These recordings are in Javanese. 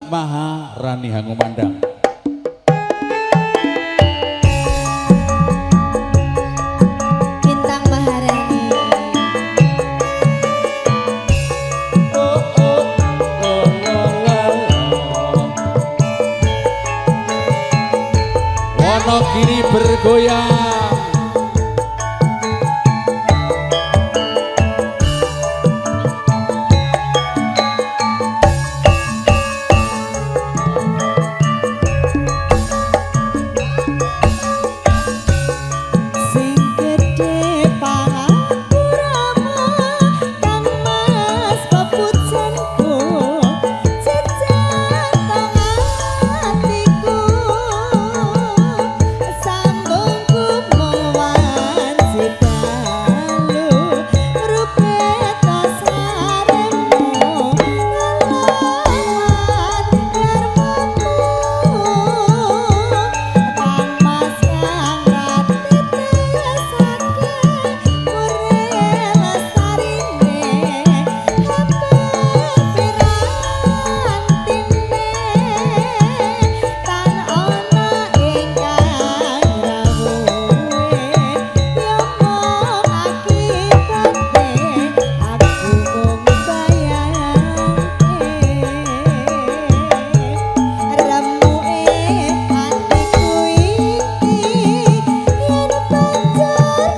Maharani Hangumandang. Bintang Maharani. Oh oh oh oh oh. Wonogiri bergoyang. Sing gedhe pangapuramu Kang Mas pepujanku jejak tong atiku sambungku mung wanci dalu rupeta saremu kelawan garwamu Kang Mas kang ratitesake mure lestarine hape pirantine tan ana ingkang rawuhe ya mung akibate aku mung bayangke remuke atiku iki yen banjur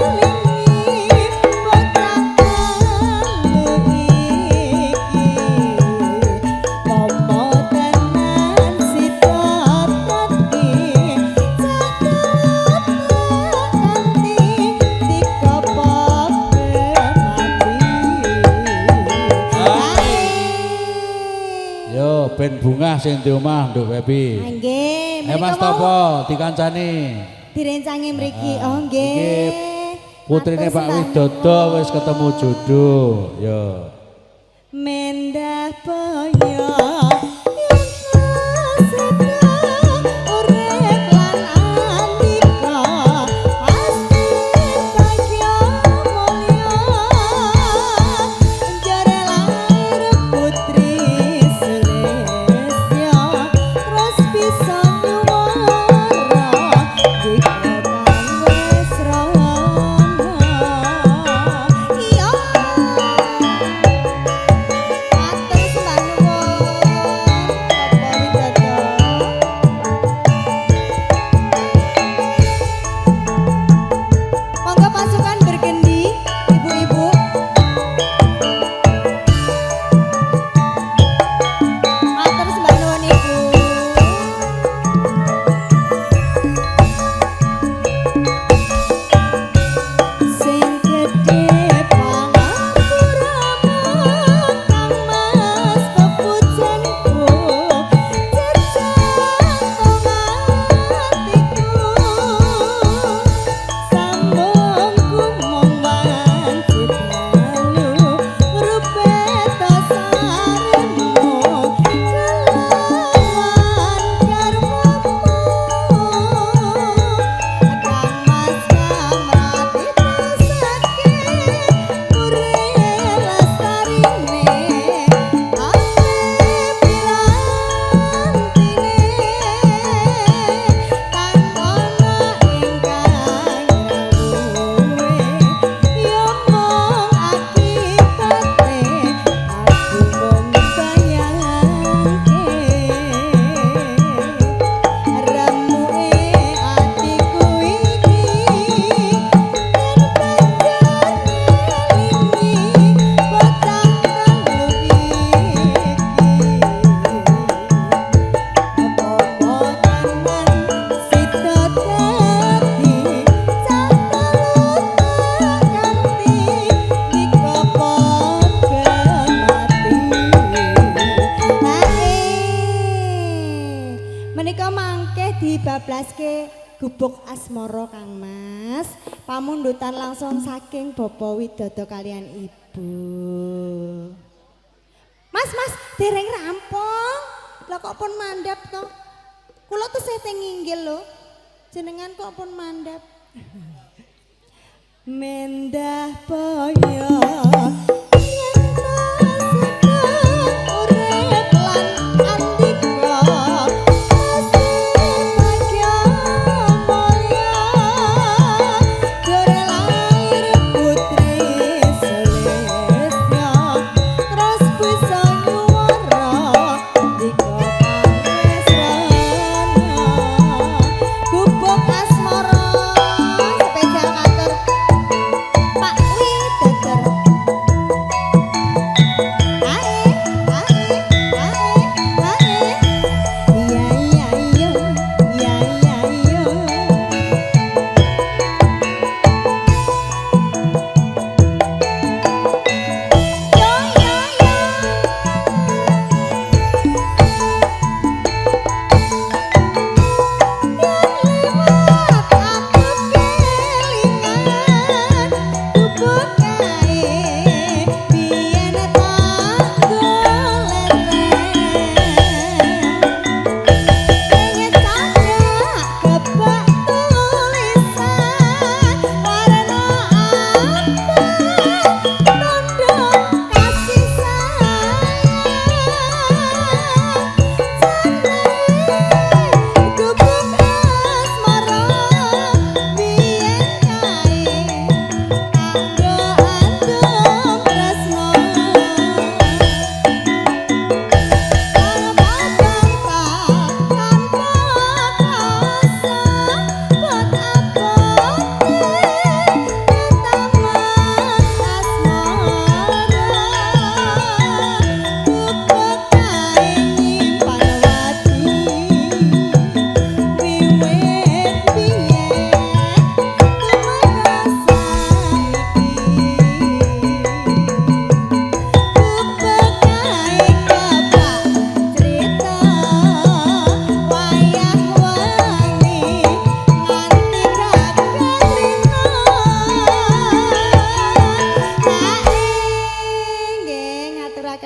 ngelingi bocah telu iki pomo tenan sida dadi cah kanthi dikopo mati. Yo ben bungah sing di omah Nduk Febi. Nggih, Eh Mas menika wau Topo dikancani. Direncangi mriki. Oh Iki nggih. putrine Matur Pak sembah Widodo nuwun. Wis ketemu jodoh. Yo. Mendah boyo yen seda urip lan andika pasti bagya mulya jare lair putri Sulistya terus bisa nyuwara jika kang wis rono iya. Matur sembah nuwun Bapak Widodo. Monggo pasukan bergendi, ibu-ibu. Matur sembah nuwun Ibu. Sing gedhe pangapuramu Kang Mas pepujanku jejak tong atiku sambungku mung wanci dalu ngrupeta saremu kelawan garwamu Kang Mas kang ratitesake mure lestarine ape pirantine tan ana ingkang rawuhe ya mung akibate aku mung bayangke remuke atiku iki yen banjur ngelingi bocah telu iki apa tenan sida dadi cah telu kanthi dikopo mati. Menika mangke dibablaske gubuk asmara Kang Mas. Pamundutan langsung saking Bapak Widodo kalian Ibu. Mas, Mas, dereng rampung. Lah kok pun mandap to? Kula tesih teng nginggil lho. Jenengan kok pun mandap. Mendah boyo yen ta seda urip lan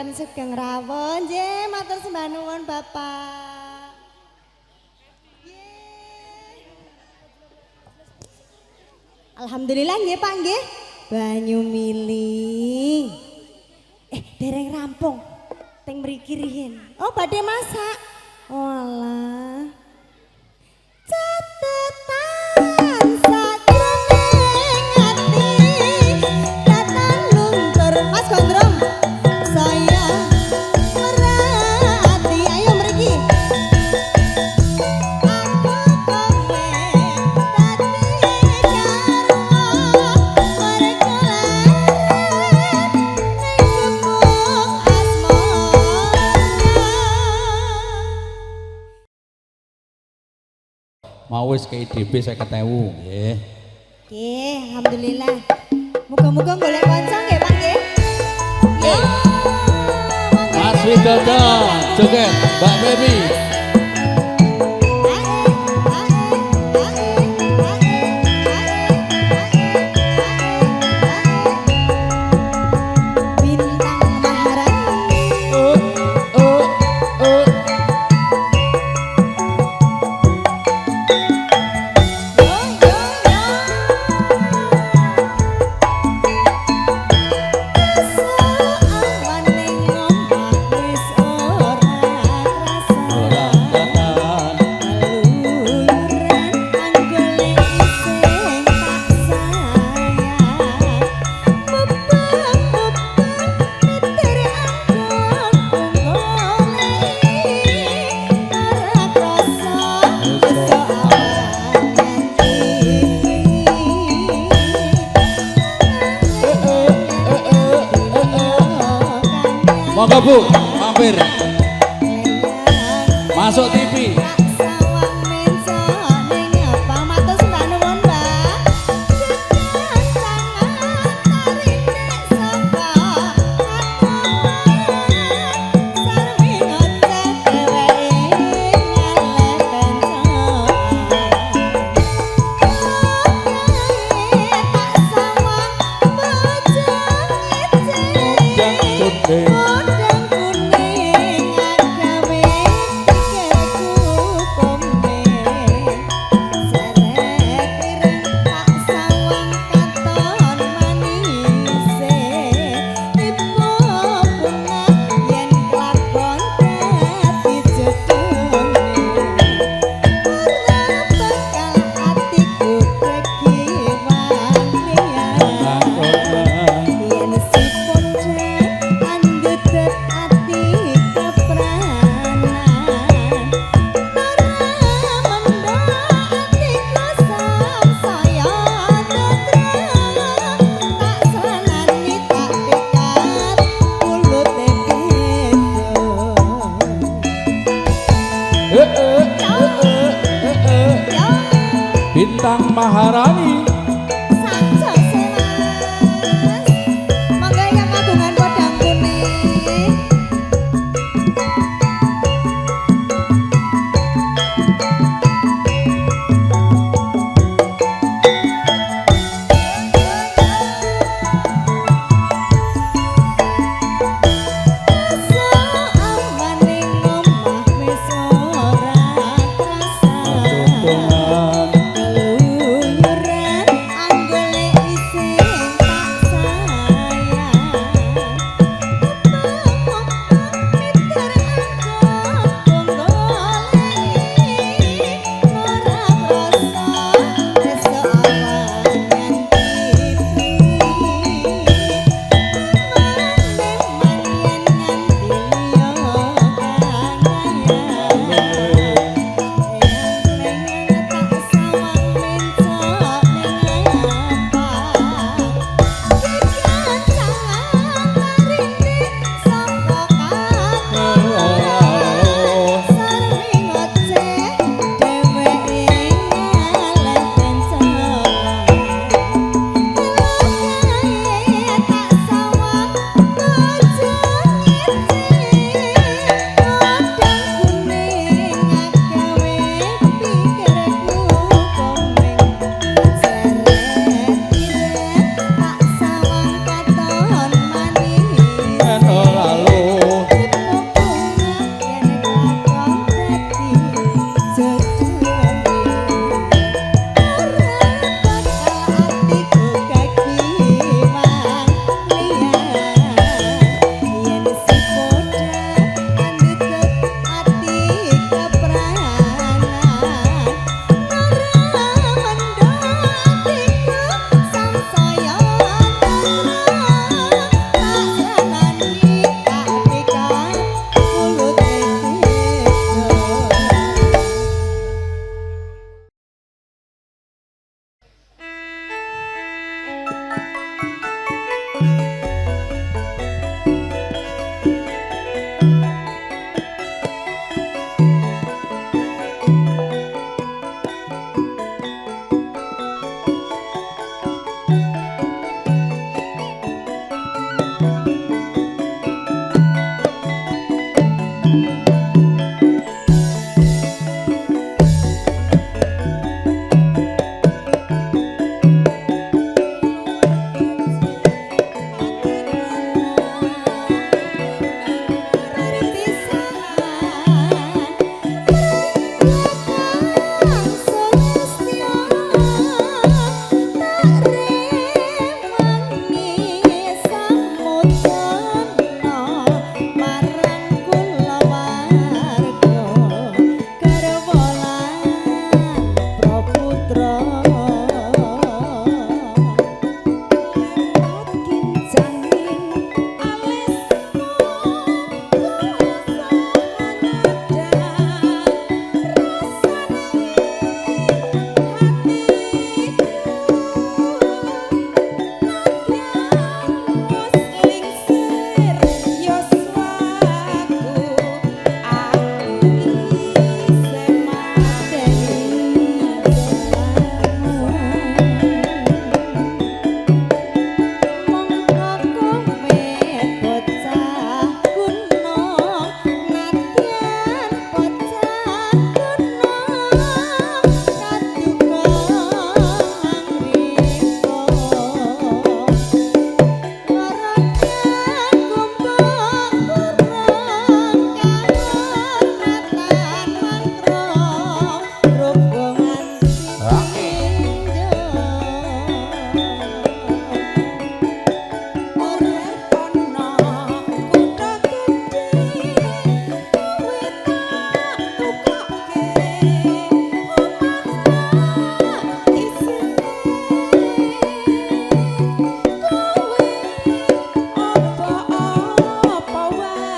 Ngaturaken sugeng rawuh. Nggih, matur sembah nuwun Bapak. Nggih. Alhamdulillah nggih Pak nggih. Banyu mili. Dereng rampung. Teng mriki riyin. Oh, badhe masak. Walah. Catetan sajroning ati datang luntur. Mas Gondrong, saya merati. Ayo mriki. Aku kowe dadi garwa mergo leren ning gubuk asmara. Mau wis ke IDB 50.000 nggih. Nggih, alhamdulillah. Muga-muga golek kanca nggih, Pak nggih. Yo. Monggo. Mas Widodo joget, Mbak Baby. Ae, ae, ae, ae, ae, ae, ae. Bintang Maharani. Oh, oh, oh. Yo yo yo. Awan ning omah wis ora krasa. Ora katan. Keluyuran anggone sing tak sayang. Mubeng-mubeng mitir anggonku goleki. Ora krasa besok awan nganti Monggo Bu, mampir. Masuk TV. Tak sawang mencok ning apa matur sembah nuwun, Mbak. Kecancangan tarine saka aturan. Sarwi ngoceh dheweke ngaleh pencokan. Tak sawang bojong Yang ngece. kuning. Podang kuning agawe pikirku kombe. Seret ireng tak sawang katon manise. Tiba punah yen kelakon dadi jodone. Ora bakal atiku kegiwan liyan. Yen si pocet andedet ati kepranan. Ora mendho atiku samsaya tentrem. Tak senani tak pikat pulute beda. Eh, eh, eh, eh, eh, eh. Yo Bintang Maharani. sakjose Mas. Monggo ingkang kagungan podang kuning. Awan ning omah wis ora krasa. Tuntungan. Keluyuran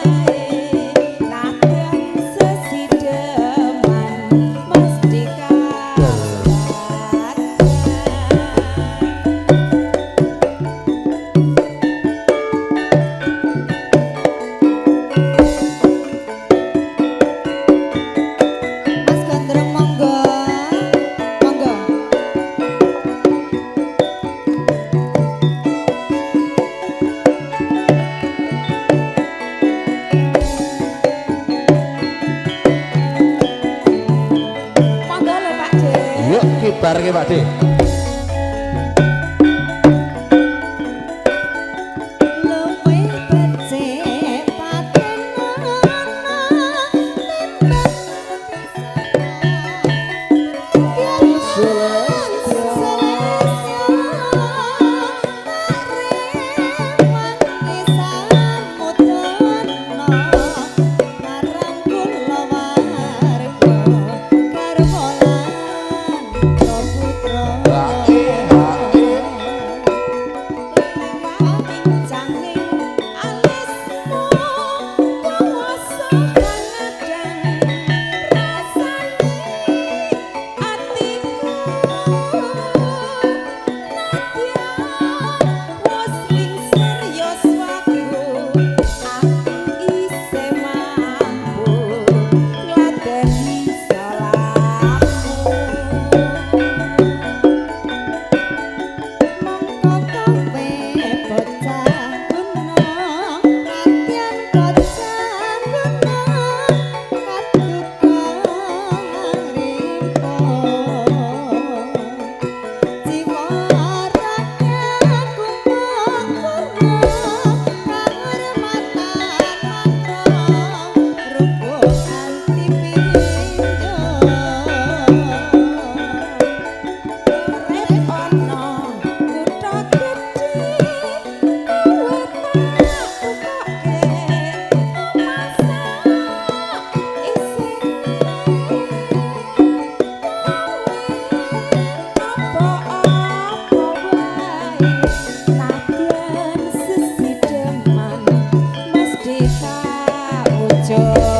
wae nadyan sesideman mesti kawan. Mas Gondrong monggo. Monggo. Monggo lho Pak De. Yuk kibarke Pak De. Luwih becik patenana timbang Pincanging alismu kuwasa hangadan rasane atiku nadyan wis lingsir yuswaku aku isih mampu ngladeni salahmu. Mongko kowe bocah gunung nadyan bocah gunung kaduka rimpa jiwa ragaku purna kahormatan mantra rupa anti pinjo. Urip ana kutha gedhe kowe tak tukoke masak isine kowe apa-apa wae nadyan sesideman mesti tak wujudke.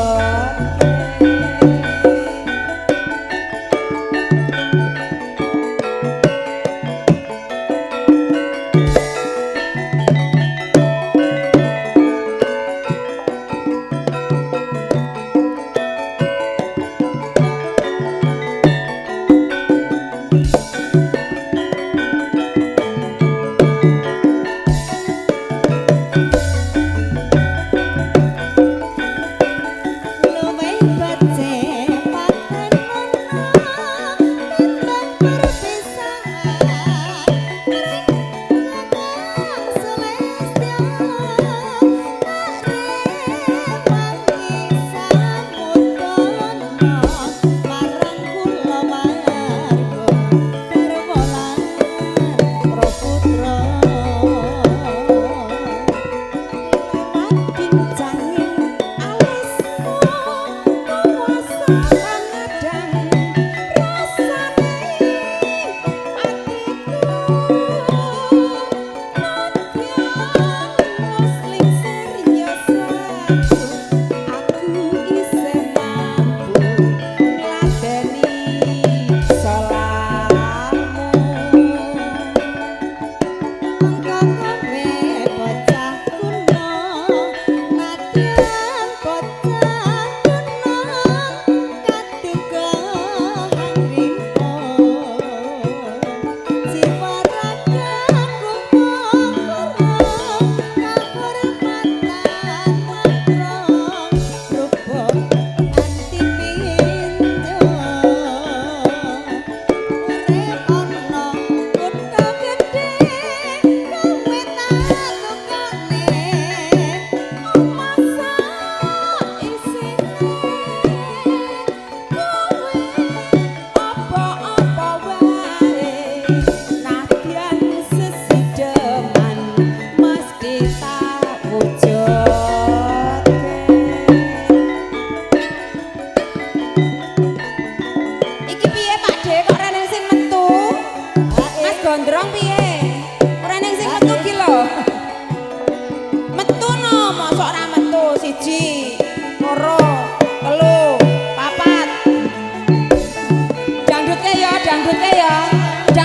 Luwih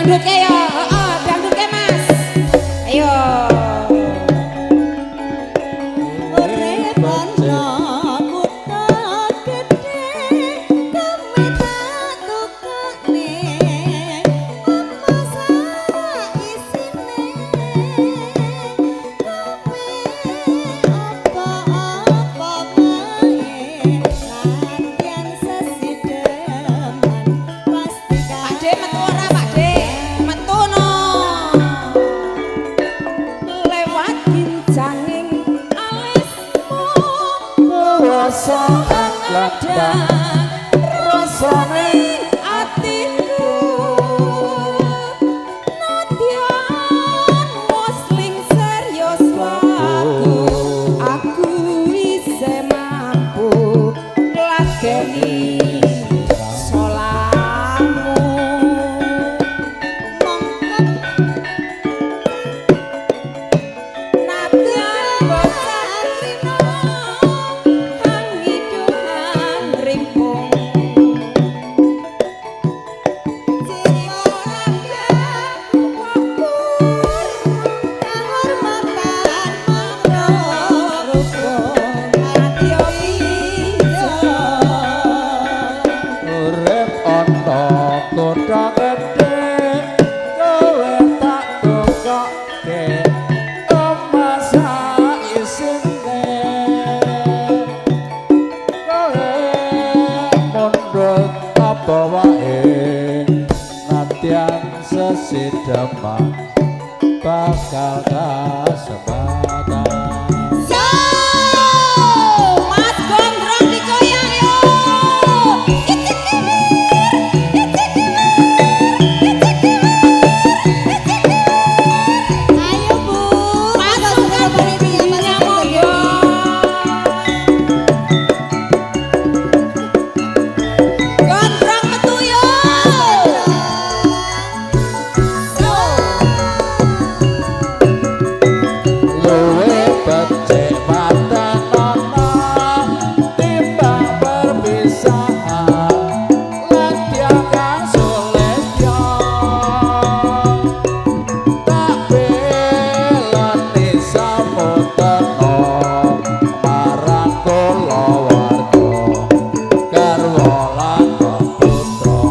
Dangdutke ya, heeh, dangdutke Mas. Ayo. Urip ana kutha gedhe, kowe tak tukokne apa saisine, kowe apa-apa wae latihan sesideman pasti. Pak De metu ora Pak De? Metu no. Lewat gincanging alismu Kuwasa ada rasane atiku. Nadyan muslim serius waku, aku isih mampu ngladeni salahmu. Mongko Nadyan bocah rino hangiduhan rimpung. Kahormatan makro Adyo pijo. Urip ana kutha gedhe, kowe tak tukokke emas isine, kowe mundhut apa wae nadyan sesideman bakal kasebatan. Yo, Mas Gondrong dikoyang yo. Icik kiwir, icik kiwir, icik kiwir, icik kiwir. Ayo Bu. Pasukan panitia monggo. Gondrong metu yo. Luwe becik patenono timbang perpisahan ladya kang sulitya, tak belani samutena marang kulawarga garwa lan putra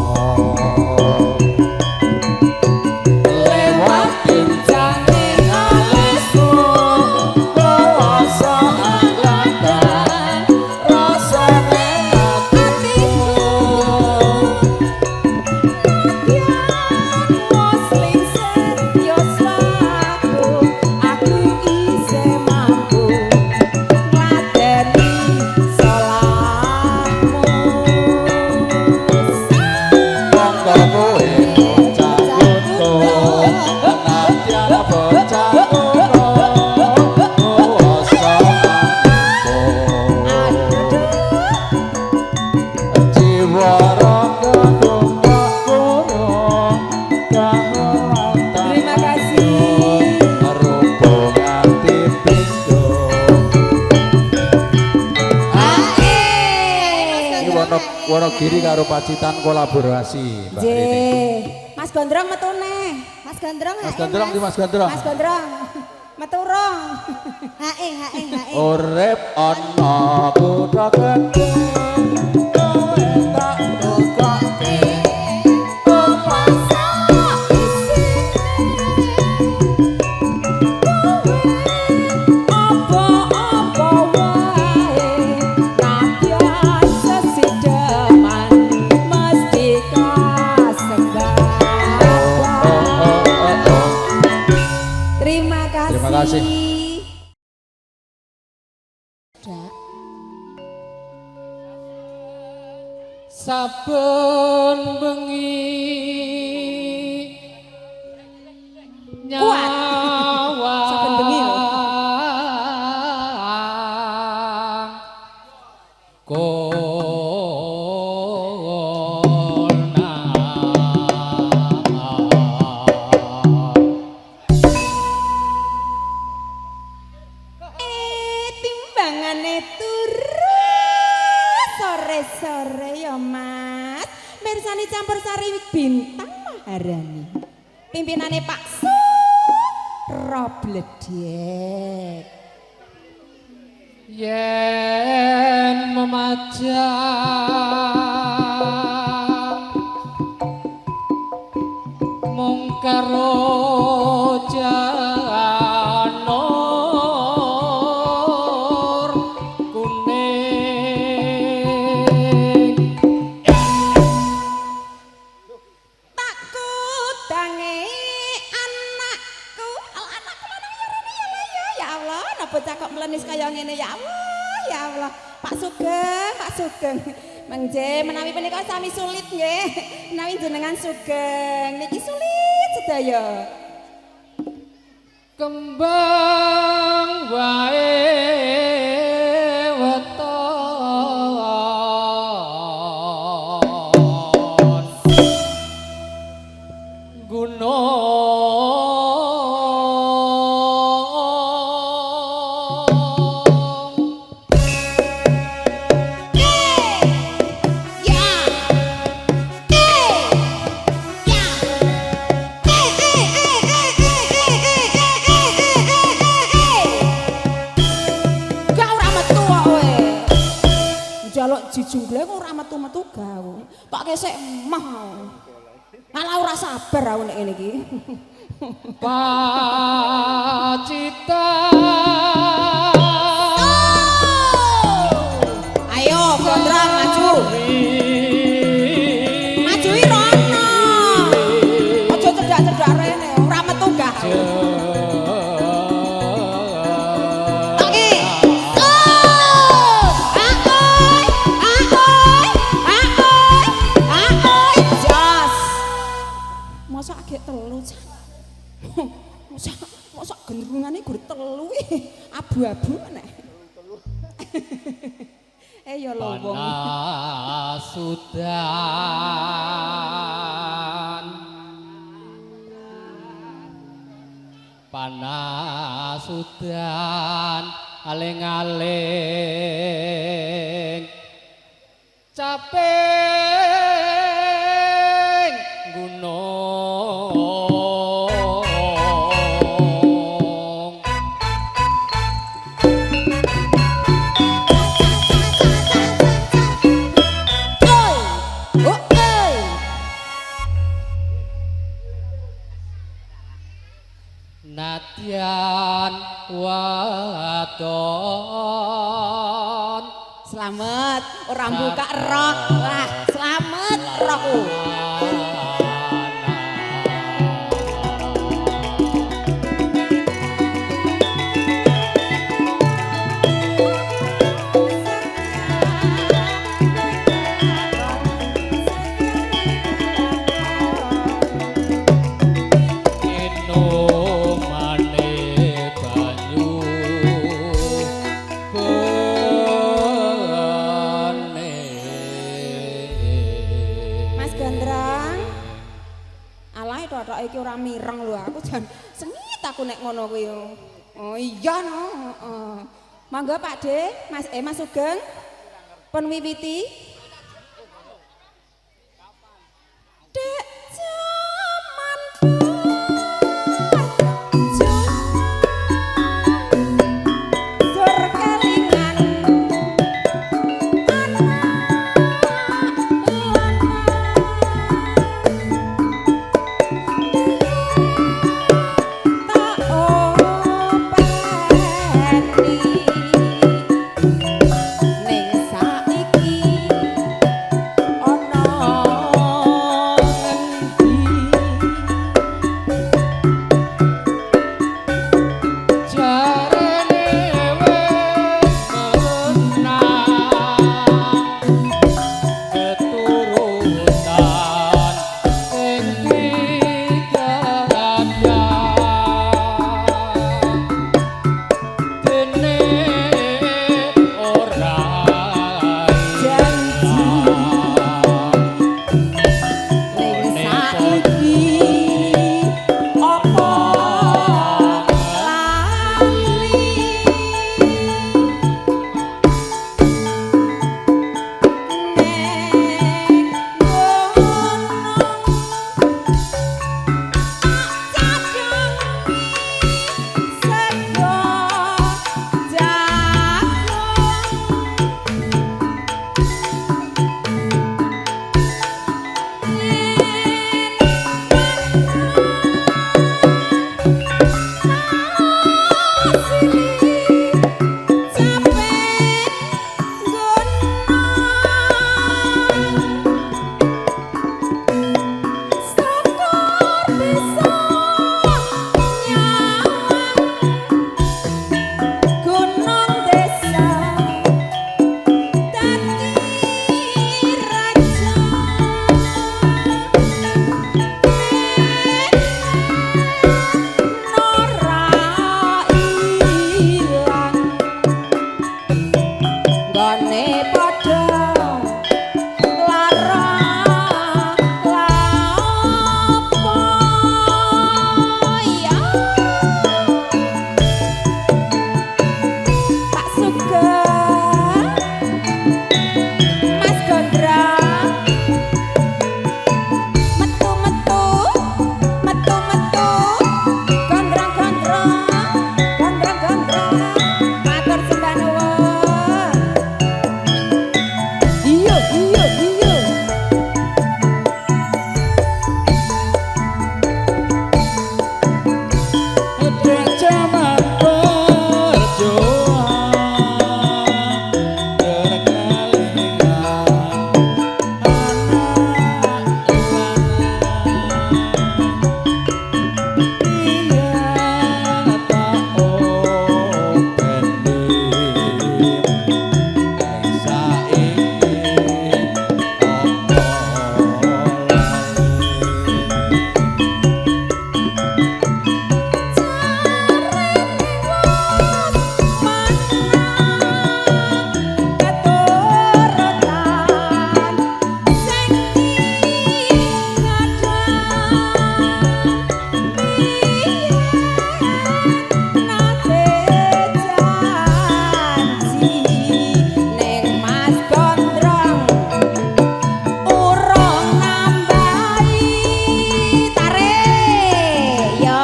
lewat Gincanging alismu kuwasa anglandan rasane atiku. Nadyan muslim serius waku, aku isih mampu ngladeni salahmu. Monggo kowe bocah kuto, nadyan bocah kuno kuwasa anggo jiwa raga kumbak kurung kahormatan. Terima kasih. Rupung ati pindho. Ini Wonogiri karo Pacitan kolaborasi Mbak J. Rini. Mas Gondrong metu neh. Mas Gondrong. Mas Gondrong di Mas Gondrong. Mas Gondrong. Metu rong. HE HE HE. Urip ana kutha gedhe, kowe tak tukokke Apa isine kowe apa-apa wae nadyan sesideman mesti kasembatan. Oh, oh, oh, oh. Terima kasih. Terima kasih. Dak. Saben bengi Kuat. Saben bengi lho. nyawang kona. Eh, timbangane turu sore-sore ya Mas. Mirsani campur sari bintang Maharani. Pimpinane Pak Suro Bledek. Yen memajang mung karo janur kuning. Tak kudange anakku, al anakku lanang ya rene ya le ya. Ya Allah, nah bocah kok mlenis kaya ngene ya Allah, ya Allah. Pak Sugeng, Pak Sugeng. Mengje menawi punika sami sulit nggih. Menawi jenengan sugeng niki sulit sedaya. Kembang wae weton gunung. Ya. Eh. Ya. Eh eh eh eh eh eh eh eh eh eh eh eh. Gak ora metu kok kowe. Njaluk jijunggle kok ora metu-metu gawe. Tak kesek emah. Malah ora sabar aku nek ngene iki. Pacitan. Ayo, gondrong maju. Maju rono. Aja cedak-cedak rene, ora metu gak. Oke. Oh! Ahoy! Ahoy! Ahoy! Ahoy! Jos. Masa agek telu, Cak? Masa masa gendrungane gur telu ih. Abu-abu nek. Eh ya lho wong. Panasudan panasudan aling-aling caping gunung. Oi! Oh, oi. Nadyan wadon. Slamet, ora buka rok. Wah, slamet rokku. Inumane banyu bening. Mas Gondrong. Alah totok iki ora mireng lho aku jan sengit aku nek ngono kuwi. Oh iya no, heeh. Monggo Pak De, Mas Mas Sugeng. Pun wiwiti. Dek jaman Sur kelingan tak openi ning saiki. Gone padha lara lapo ya Pak Sugeng Mas Gondrong metu-metu metu-metu gondrong-gondrong gondrong-gondrong matur sembah nuwun. Iya, iya, iya. Dek jaman berjuang berkelingan anak lanang biyen tak openi saiki apa lali. Keturutan sing kadang biyen nate janji ning Mas Gondrong urung nambahi tarik ya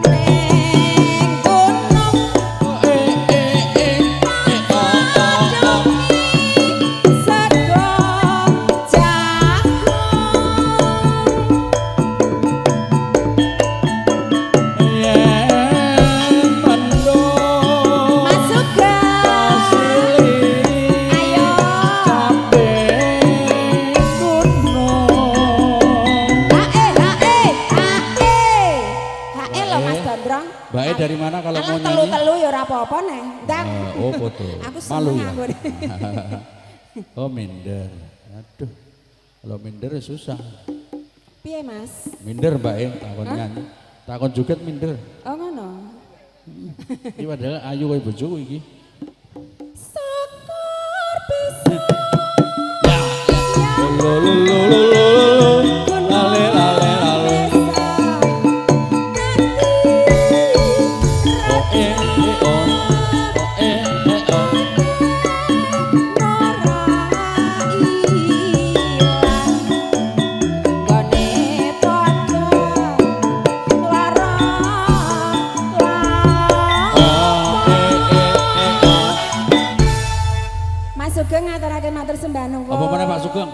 ning gunung sego jagung. Yen mendung Mas Sugeng ayo kabeh gunung. Hae hae hae hae lho Mas Gondrong. Mbak dari mana kalau Alah, mau nyanyi? telu-telu ya ora apa-apa neh. Ndang. Oh, foto. Aku Malu seneng ya. aku. Oh, minder. Aduh. Kalau minder ya susah. Piye Mas? Minder Mbak takon nyanyi. Takon joget minder. Oh ngono. Iki padahal ayu koyo bojoku iki. Syukur bisa Ya. Lo lo lo lo lo lo. Lale lale lale. Oh eh eh oh. Oh eh eh oh. Oh eh eh eh oh. Mas Sugeng ngaturake matur sembah nuwun. Apa meneh Pak Sugeng?